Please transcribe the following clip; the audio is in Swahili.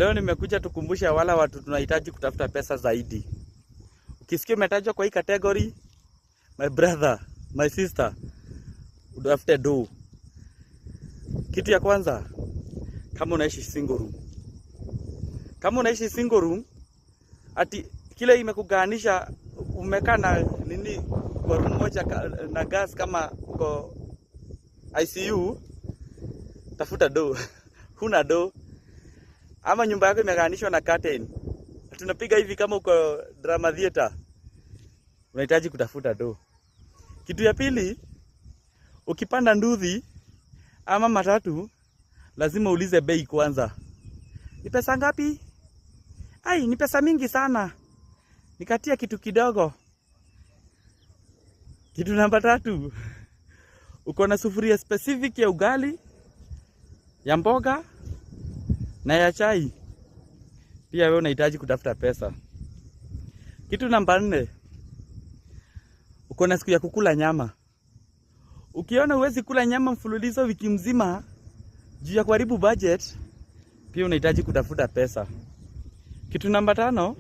Leo nimekuja tukumbusha wala watu tunahitaji kutafuta pesa zaidi. Ukisikia umetajwa kwa hii category, my brother, my sister, utafute do. Kitu ya kwanza, kama unaishi single room. Kama unaishi single room, ati kile imekugaanisha umekaa na nini kwa room moja na gas kama uko ICU, tafuta do. Huna do. Ama nyumba yako imegaanishwa na curtain. Tunapiga hivi kama uko drama theater. Unahitaji kutafuta do. Kitu ya pili, ukipanda nduthi ama matatu, lazima uulize bei kwanza. Ni pesa ngapi? Ai, ni pesa mingi sana. Nikatia kitu kidogo. Kitu namba tatu, uko na sufuria specific ya ugali, ya mboga na ya chai. Pia wewe unahitaji kutafuta pesa. Kitu namba 4, uko na siku ya kukula nyama. Ukiona huwezi kula nyama mfululizo wiki mzima juu ya kuharibu budget, pia unahitaji kutafuta pesa. Kitu namba 5,